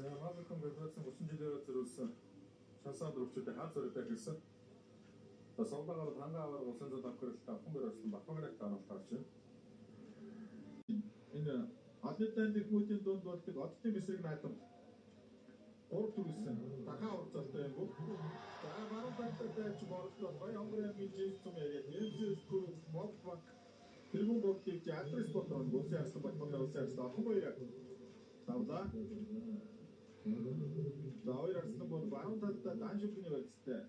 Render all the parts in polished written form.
За Мавикон корпорацийн 30 жилээр зориулсан шансан дөрвчүүдийн хаа зориуд ахилсан. За совдоогоор хангаа аваар улсын зам давхарлалтай Авхан барьсан Батмагнагт оруулалт орж байна. Энэ олонний дайны дунд болдог оддын эсрэг наадам 3 төрөлсөн. Дахаа уралдалтай юм бүү. За баруун талдаа дайч борлоо Баян хонгор аймгийн жинс цум яриад MCS Group, Мод банк тэргүүн богдыг Адрес спорт он улсын арслан Батмагнаа улсын арслан Авхан баяраа давлаа. За хоёр арслан бол баруун талдаа дан шүлгний барьцтай.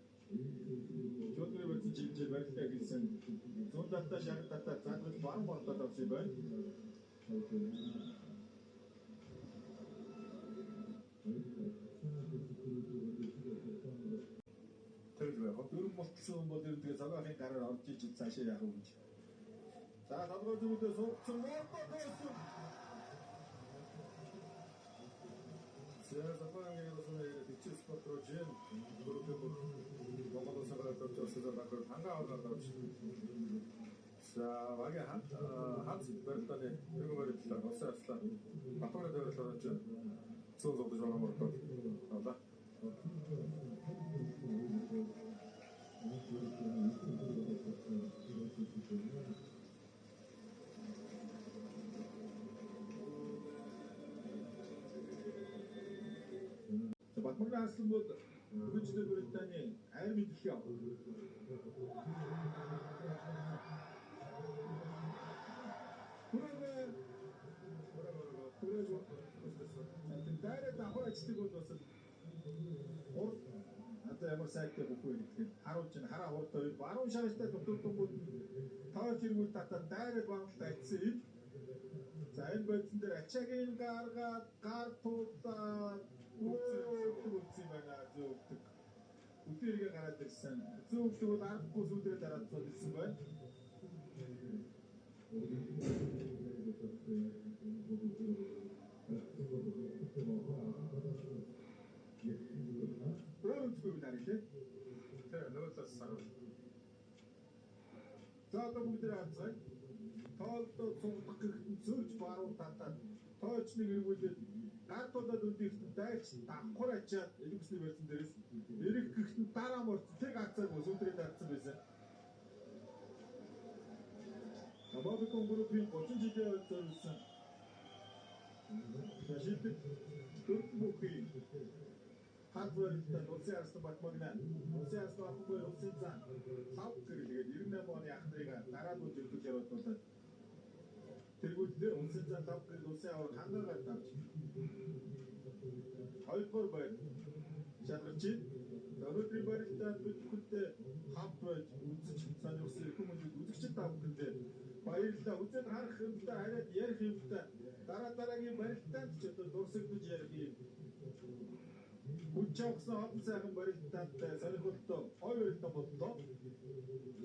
Шүлгний барьцсан жинжээ барилтаа гэсэн. Зүүн талдаа шарга татаа задрал баруун борлоод авсан юм байна. Тэр л байх. Дөрөв болцсон бол ер нь тэгээ цагаахын гараар орж иж цаашаа яах вэ гэж. За толгой зүгүүдээ суугдсан. Мордоо. За Запагийн улсын бичиг спорт руу жин дөрөв Монгол улсын гараад орж ирсэн багаар хангаа аваад орж. За багийн ханц барилдааны тэргүүн барилдаа улсын арслан Батмагнаа барилдаа орж цөөн зогдож байгаа мордоо. Авлаа. За Батмагнаа арслан бол хөгжлийн Британий армийн дэлхийн аварга. Хүрээ хүрээ тэр дайраа давхар ажлыг бол бас урд одоо ямар сайтай бүхүү гэдгийг харуулж байна. Хараа хурд хоёр баруун шаржтай дутагдангууд тоо тэргүүр татаад дайраа баруун айтсан ид. За энэ бодсон дээр ачаагийн гаргаад гар туудаад өвдөг үлдсэн байна зөө өвдөг. Өдөр эргээ гараад ирсэн. Зөө өвдөг бол аргагүй сүүдрээ дараад цод ирсэн байна. Өөр өнцгөө бид харъя лээ. Тэр нөгөө талаас сарвал. За одоо бүгд харцгаая. Тоолдоо цугдах гэхэд зөрж баруун татаад тооч нэг эргүүлээд гар тулаад өдөрт дайрч давхар ачаад элэгсний барьсан дээрээс эрэх гэхэд дараа морц тэр гацаагүй сүүдрээ дарцсан байсан. Мобикон группийн 30 жилийн зориулсан шилдэг дөрвөн бүхий хад барилдаа улсын арслан Батмагнаа улсын арслан Аханбай улсын зан лав гэрэлгээд 98 оны ах нарыг дараалал өргөж явуулаад тэргүүлдээ улсын зан лав гэрэл улсын аварга хангаагаар давж хоёрдугаар байр шалгарч байна. Өнөөдрийн барилдаанд бид бүхэнтэй хамт байж үзэж сонирхсан их хүмүүст үзэгчид та бүхэндээ баярлалаа. Үзээд харах юмтай хараад ярих юмтай дараа дараагийн барилдаанд ч одоо дурсагдаж ярих юм. Хүч чавхсан олон сайхан барилдаанд сонирхолтой гоё барилдаа боллоо.